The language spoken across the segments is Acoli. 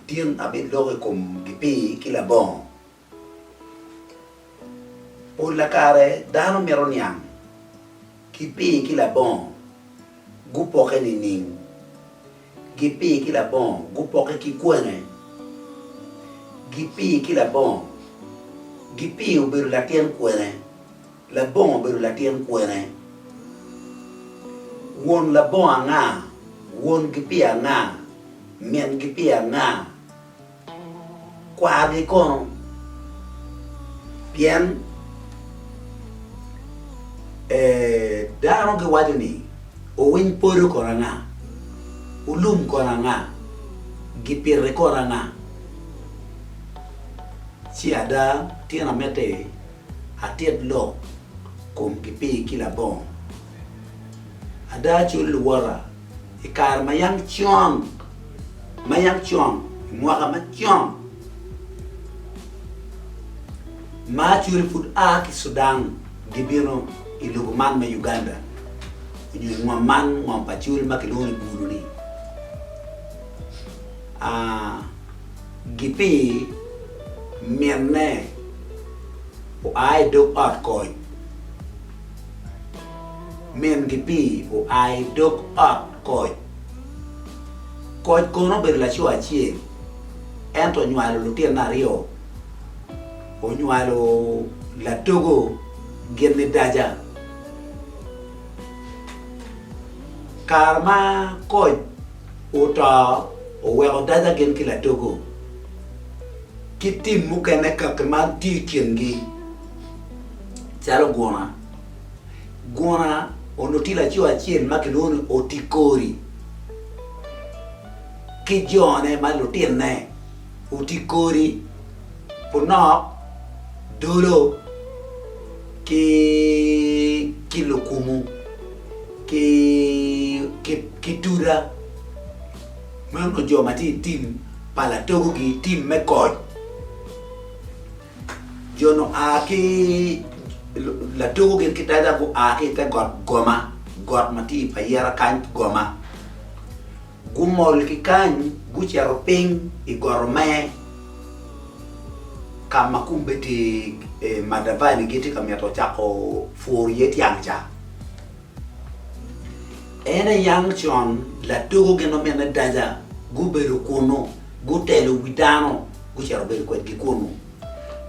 Tin abiloko i kom gipii ki labongo. Pol kare dano mito niang gipii ki labongo gupokke nining? Gipii ki labongo gupokke ki kwene? Gipii ki labongo Gipii obedo latin kwene? Labongo obedo latin kwene? Won labongo anga? Won gipii anga? Min gipii anga? Kwargi kono? Pien dano giwaco ni, Owiny podo kono anga? Olum kono anga? Gipiti kono anga? Ci ada tyen amiti atit lok kom gipii ki labongo. Ada cul luwota. I kare ma yam con, ma yam con, i mwaka macon, ma Acholi pud a ki Sudan gibino i lobo man me Uganda onyo i ngom man, ngom pa Acholi ma kilwongo ni Gulu-ni, gipir minne oa i dog ot koc. Mingi pii oa i dog ot koc. Koc kono obedo laco acel, ento onywalo lutinone aryo, onywalo latogo gin ni Daja. Kare ma koc oto, oweko Daja gin ki latogo ki tim mukene kaki ma tye i kingi calo guna. Guna onongo tye laco acel ma kilwongo ni Otikori ki jone ma lutinne, Otikori, Punok, Dolo ki ki Lukumu ki ki Tuda. Meno jo ma tye i tim pa latogogi, tim me koc. Jo-nu oa ki latuku gin ki Daja gua ki i te got Goma, got ma tye i Payera kany Goma. Gumol ki kany gucito piny i got Omer, ka ma kombeddi Madavani gitye ka mito cako puro iye tyang ca. En aye yang con latuku gin ominne Daja gubedo kunnu, gutelo wi dano gucito bedo kwedgi kunnu.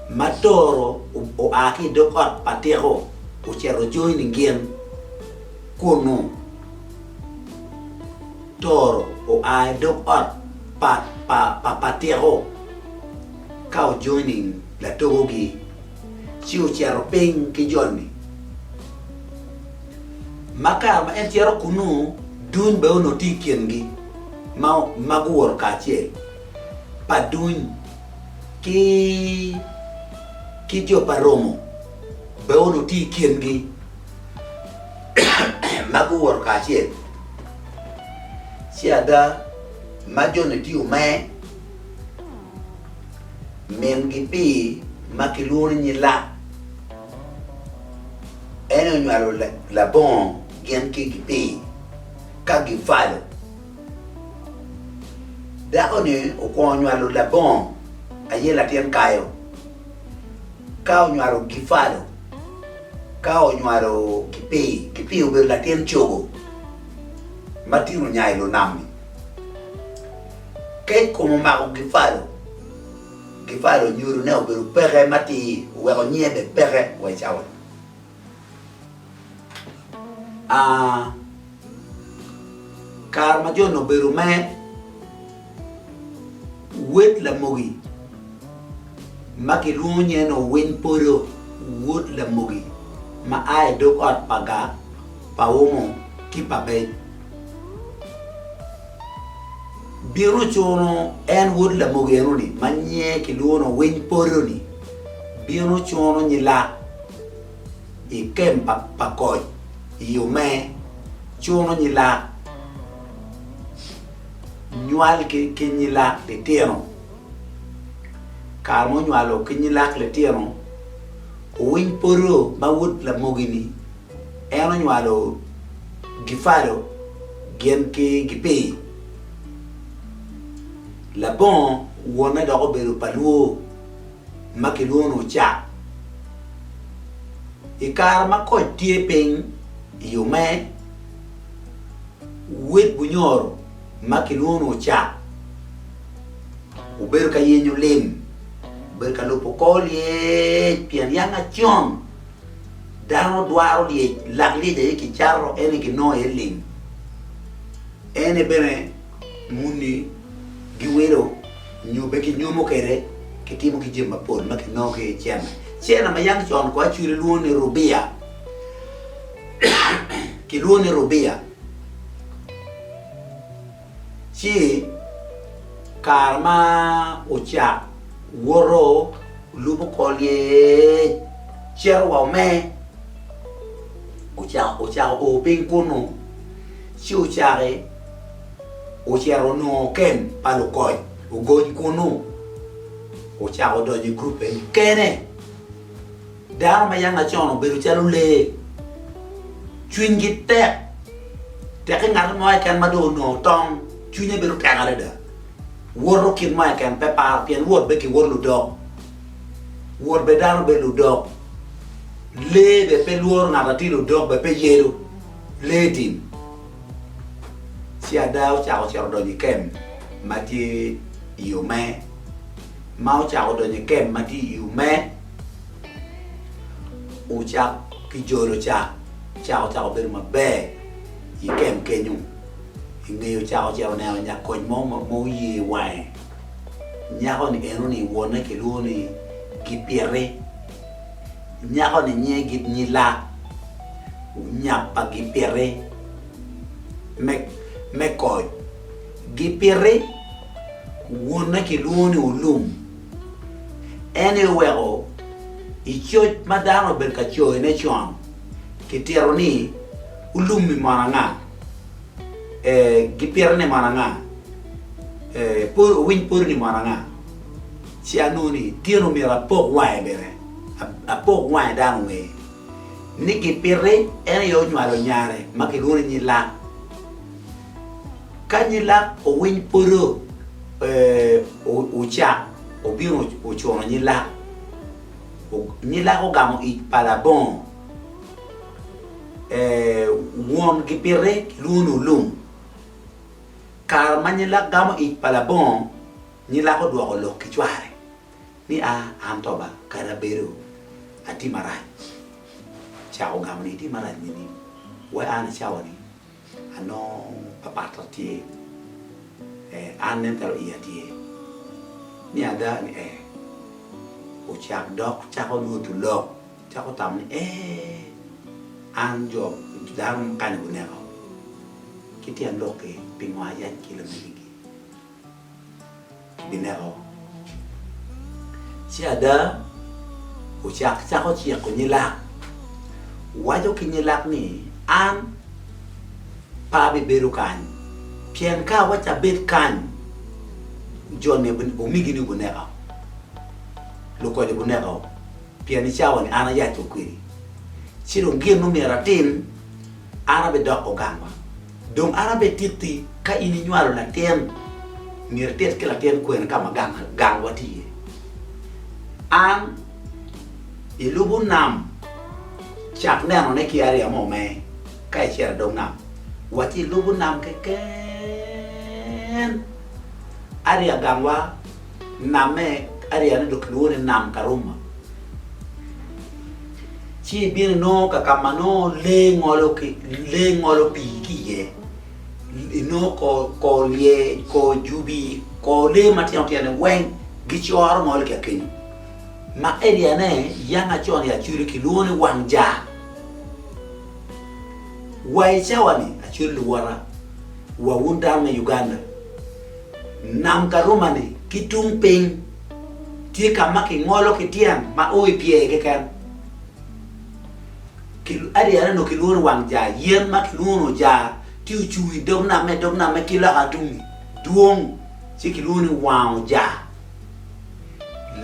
Ma Toro oa ki i dog ot pa Tiko ocito joining gin kunnu. Toro oa i dog ot pa pa Tiko ka ojoining latukugi. ci ocito piny ki joni. Ma kare ma en cito kunnu, duny bene onongo tye i kingi ma guwoto kacel, pa duny ki jo pa romo bene onongo tye i kingi ma guwoto kacel. Ci ada ma joni tye omer. Mingi pii ma kilwongo ni Nyilak en aye onywalo labongo gin ki gipii ka givalo. Dako-ni okwongo nywalo labongo aye latin kayo, ka onywalo givalo, ka onywalo gipii, gipii obedo latin cogo ma tin onya i lunam-mi. Kec kom omako Gifalo, Gifalo onyuto ni obedo peke matir oweko nyinge bene peke wa i cawa-ni. A Kare ma jo-ni obedo me wod lamogi ma kilwongo nyinge ni Owiny Podo wod lamogi ma a i dog ot pa Gak, pa Umo ki pa Bej. Bino cuno en wod lamogi enoni ma nyinge kilwongo ni Owiny Podo-ni bino cuno nyilak i kem pa koc i omer cuno nyilak nywal ki nyilak litino kare ma onywalo ki nyilak litino Owiny Podo ma wod lamogi-ni En onywalo Gifalo gin ki Gipir. Labongo wonne dok obedo pa lwor ma kilwongo ni Ocak. I kare ma koc tye piny i Omer, Wed Bunyoro ma kilwongo ni Ocak obedo ka yenyo lim, obedo ka lubo kor lyec pien yam macon dano dwaro lyec, lak lyec aye kicato en aye kinongo iye lim. En aye bene muni giwilo nyo bene kinyomo kwede kitimo ki jami mapol ma kinongo ki i cene. Cene ma yam con ko Acholi lwongo ni rubia, kilwongo ni rubia ci kare ma ocak woto lubo kor lyec cito wa omer ocako o piny kunu ci ocaki ocito onongo kem pa lukoc ogony kunnu ocako donyo i gurup eni kene. Dano ma yam acon obedo calo lee, cwinygi tek, tekke ngat mo keken ma dong onongo tong cwinye bedo tek adada, woto kit mo keken pe paro pien wot bene kiwoto ludok, wot bene dano bedo ludok, lee bene pe lworo ngat ma tye ludok bene pe yelo lee tim. Ci ada ocako cito donyo i kem ma tye i omer, ma ocako donyo i kem ma tye i omer, ocak ki jolo cak, cak ocako bedo maber i kem kenyo. I ngeye ocako cito neno nyakony mo ma oye wange, nyako-ni eno-ni wonne kilwongo ni Gipiti. Nyako-ni nyinge Nyilak, nyap pa Gipiti me koc. Gipiti wonne kilwongo ni Olum. En aye oweko i coc ma dano obedo ka coyone con, kitito ni Olum-mi mono anga? Gipiti ni mono anga? Owiny poto-ni mono anga? Ci anongo ni tyene omyero apok wange bene, apok wange dano onge ni gipiti en aye onywalo nyare ma kilwongo ni Nyilak. Ka Nyilak owiny poto ocak obino ocuno Nyilak, Nyilak ogamo ic pa labongo won gipiti kilwongo ni Olum. Kare ma Nyilak gamo ic pa labongo Nyilak odwoko lok ki cware ni, A, an to ba, kadi abedo atye marac. Cako gamo ni, Itye marac nining? Wai an i cawa-ni anongo papatta tye, ee, an nen calo iya tye. Ni ada? Ni ee. Ocak dok cako lwodo lok, cako tamo ni, Ee, an jo, dano kany guneko ki tyen lok-ki, pingo ayac ki lamegigi? Kibineko. Ci ada ocak cako ciko nyilak, waco ki nyilak ni, An pe abibedo kany, pien ka awaco abed kany, jo-ni omegini guneka, lukoco guneka, pien i cawa-ni an ayaco kwedi. Ci dong gin ma myero atim, an abidoko gangwa. Dong an abititti ka in inywalo latin, myero itit ki latin kwene ka ma gangwa tye iye. An ilubo nam, cak nenone ki area mo me ka icito i dog nam, waci ilubo nam keken area gangwa namme area ne dong kilwongo ni nam Karuma. Ci ibino inongo ka ka ma nongo lee ngolo ki lee ngolo pii ki iye, inongo kor kor lyec, kor jubi, kor lee matino tino ni weng gicoro ngolo ki akenyo. Ma area ne yang acon i Acholi kilwongo ni wang jaar. Wa i cawa ni Acholi luwota wa wun dano me Uganda, nam Karuma ni ki tung piny Tye ka ma kingolo ki tyen ma o i pyer keken. Aryane onongo kilwongo ni wang jaar. Yen ma kilwongo ni ojar tye ocung i dog namme, dog namme ki loka tungi dwong ci kilwongo ni wang ojar.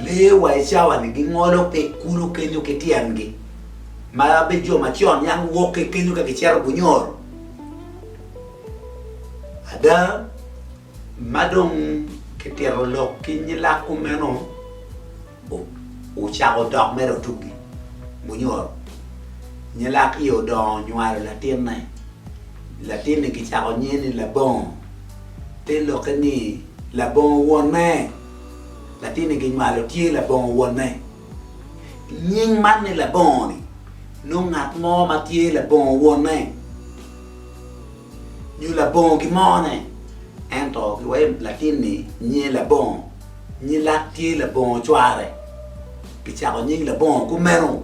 Lee wa i cawa-ni gingolo pe kulu kenyo ki tyengi ma bed jo macon yam wok ki kenyo ka gicito Bunyoro. Ada, Ma dong Kitito lok ki nyilak kumeno, ocako dok mere otugi munyoro. Nyilak iye odongo onywalo latinne. Latinni kicako nyinge ni Labongo. Te lokke ni labongo wonne. Latinni kinywalo tye labongo wonne. Nying man ni Labongo-ni nongo ngat mo ma tye labongo wonne nyo labongo gimone. Ento giwaco latinni nyinge Labongo, nyilak tye labongo cware. Kicako nying Labongo kumeno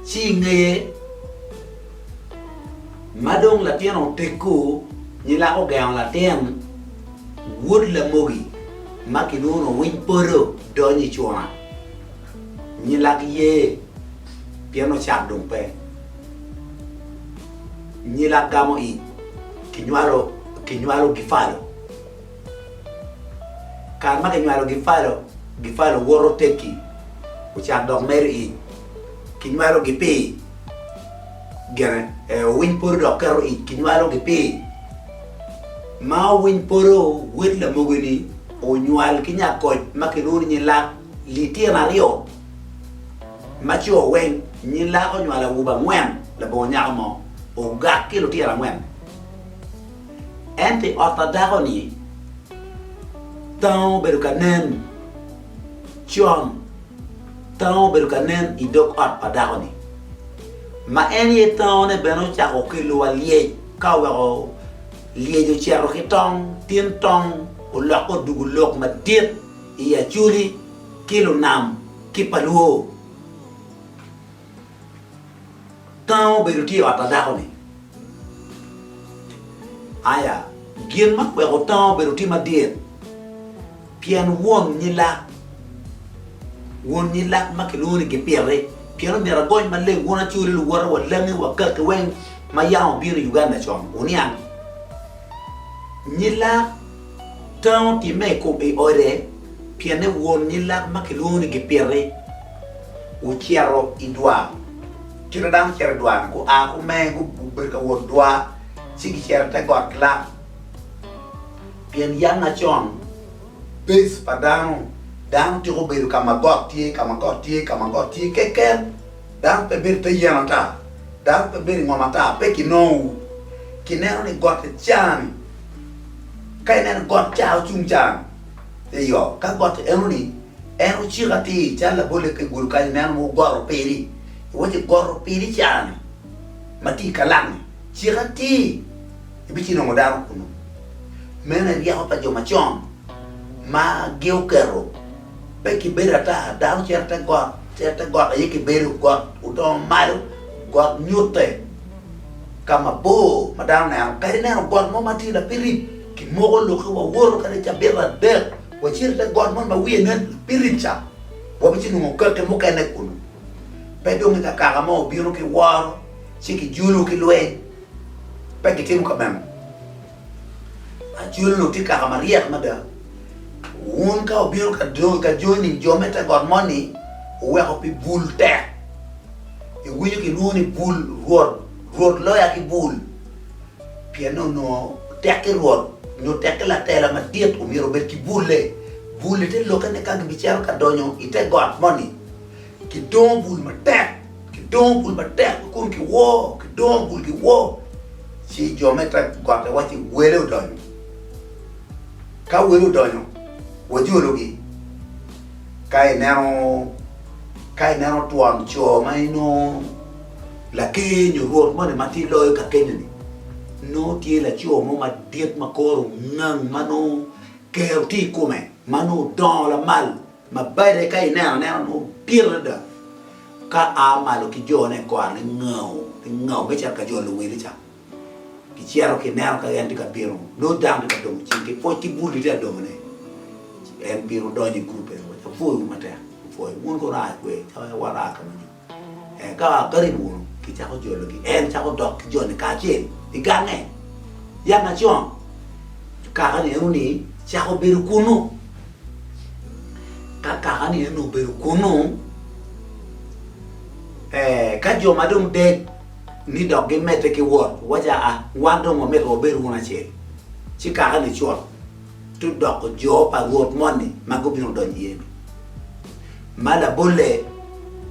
ci i ngeye ma dong latin oteggo, nyilak ogengo latin wod lamogi ma kilwongo ni owiny poto donyo i cuna. Nyilak ye pien ocak dong pe. Nyilak gamo ic kinywalo kinywalo gifalo. Kare ma kinywalo gifalo, gifalo woto tekki ocak dok medo ic kinywalo gipii gine owiny poto dok keto ic kinywalo gipii. Ma owiny poto wod lamogi-ni onywal ki nya koc ma kilwongo ni nyilak litino aryo ma co weng. Nyilak onywalo awobe angwen labongo nyako mo, ogak ki lutino angwen. Ento i ot pa dako-ni, tango obedo ka nen con, tango obedo ka nen i dog ot pa dako-ni, ma en aye tangone bene ocako kelo wa lyec. Ka oweko lyec ocito ki tong, tin tong olokke odwogo lok madit i Acholi ki lunam ki pa Lwo. Tango obedo tye i ot pa dako-ni. Aya, gin ma oweko tango obedo tye madit pien won nyilak, won nyilak ma kilwongo ni Gipiti, pien omyero agony maleng wun Acholi luwote wa Langi wa Kaki weng ma yam obino i Uganda con, wuniang. Nyilak tango otimme i kom i ode pienne won nyilak ma kilwongo ni Gipiti ocito i dwar. Kit ma dano cito i dwar-ni, gua kume, gubedo ka wot dwar ci gicito i te got Kilak. Pien yam macon, base pa dano, dano tiko bedo ka ma got tye, ka ma got tye, ka ma got tye keken. Dano pe bedo i te yen ata, dano pe bedo i ngom ata, pe kinongowu. Kineno ni got ca-ni, ka ineno got ca ocung ca-ni, eyo, ka got enoni en ocik atir, calo labolle ka igudo kany ineno mogo got opidi, iwaci got opidi ca-ni ma tye i kalang-ngi, cik atir, ibicinongo dano kunu. Meno aye ryeko pa jo macon ma gioketo. Pe kibedo ata, dano cito i te got, cito i te got aye kibedo, got odongo malo, got nyutte ka mabor ma dano neno. Kadi ineno got mo ma tye lapirip, kimoko lokke wawoto kadi cabit adek, wacito i te got moni ma wiye nen lapirip ca, wabicinongo kaki mukene kunu. Pe dong i kakaka mo obino ki woro ci kijolo ki lweny, pe gitimo ka meno. Acwelno tye kaka maryek mada. Wun ka wubino ka joining jo me te got moni, wuweko pi bul tek. Iwinyo kilwongo ni bul Rwot, Rwot loya ki bul, pien onongo tek ki Rwot nyo tek ki latela madit omyero obed ki bulle. Bulle te lokke ni ka gibicito ka donyo i te got moni, kidongo bul matek. Kidongo bul matek kun kiwo, kidongo bul giwo, ci jo me te got-te wacci, Wele odonyo. Ka wele odonyo, wajologi. Ka ineno, ka ineno twon co ma inongo laker nyo rwot moni ma tye loyo ka kenyo-ni, nongo tye laco mo madit ma kore ongang ma nongo kero tye i kome, ma nongo odongo lamal ma bade ka ineno anena nongo dit adada. Ka a malo ki jone kore ni ngau, ni ngau me cito ka jolo wele ca. Gicito kineno ka en tye ka bino, nongo dano tye ka dongo cing ki pwoc ki bul gitye ka dongone. En bino donyo i gurup eni waco, apwoyowu matek, apwoyo wun kono aa kwe, wan aa ka manyen. Eh, ka karibu wunu, kicako jologi. En cako dok ki joni kacel i gange. Yam macon, kaka-ni enoni cako bedo kunnu. Ka kaka-ni eno obedo kunnu, eh, ka jo ma dong deg ni dok gimedde ki wot, waco aa, wan dong wamito wabed wun acel. Ci kaka-ni cut. Ci odoko jo pa Rwot moni ma gubino donyo iye-ni. Ma labolle,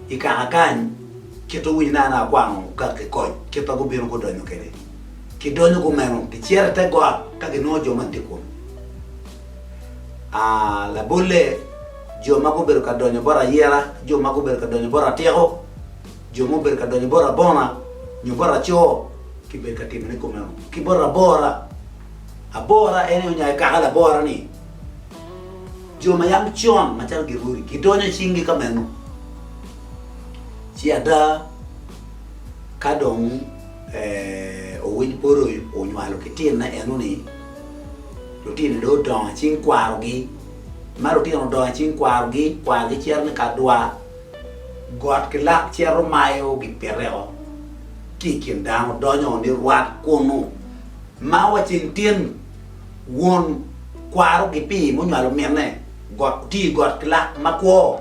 i kaka kany, kit owinyo ni an akwano kaki koc kit ma gubino gudonyo kwede. Gidonyo kumeno, gicito i te got ka ginongo jo moni tye kunu. A Labolle, jo ma gubedo ka donyo bot ayira, jo ma gubedo ka donyo bot atiko, jo ma obedo ka donyo bot abona nyo bot aco, kibedo ka timone kumeno. Ki bot abora, Abora en aye onyayo kaka labora-ni. Jo ma yam con macalo girwodi gidonyo i cinggi ka meno. Ci ada, ka dong owiny poto onywalo ki tinne eno-ni, lutino dong odongo i cing kwarogi. Ma lutino odongo i cing kwarogi, kwarogi cito ni ka dwar, got ki lak cito mayo gipiteo ki i kin dano donyo ni rwat kunnu. Ma wa ceng tin, won kwaro gi pi munywalo minne, got oti got ki lak makwo.